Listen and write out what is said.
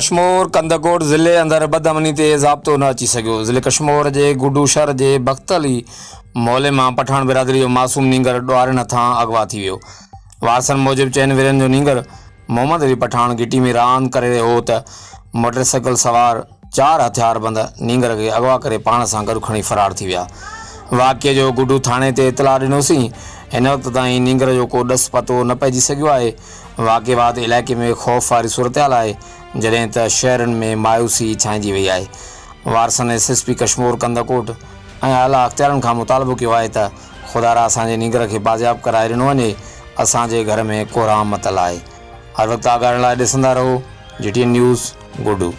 ڪشمور ڪنڌڪوٽ ضلعي اندر بدامني تي ضابطو نه اچي سگهيو، ضلعي ڪشمور جي گڊو شھر جي بخت علي محلي مان پٺاڻ برادري جو معصوم نينگر ڏوھارين ھٿان اغوا ٿي ويو. وارثن موجب چئن ورهين جو نينگر محمد علي پٺاڻ گهٽي ۾ راند ڪري رهيو هو ته موٽر سائيڪل سوار چار هٿياربند نينگر کي اغوا ڪري پاڻ سان گڏ کڻي فرار ٿي ويا. واقعي جو گڊو ٿاڻي تي اطلاع ڏنوسين، هن وقت تائين نينگر جو ڪو ڏس پتو نه پئجي سگهيو آهي. واقعي بعد علائقي ۾ خوف واري صورتحال آهي، جڏهن ته شهرين ۾ مايوسي ڇانئجي وئي آهي. وارثن S S P Kashmore Kandhkot ۽ اعليٰ اختيارين کان مطالبو ڪيو آهي ته خدارا اسان جي نينگر کي بازياب ڪرائي ڏنو وڃي، اسان جي گهر ۾ ڪهرام متل آهي. هر وقت آگاهه رهڻ لاء ڏسندا رهو G T N news Guddu.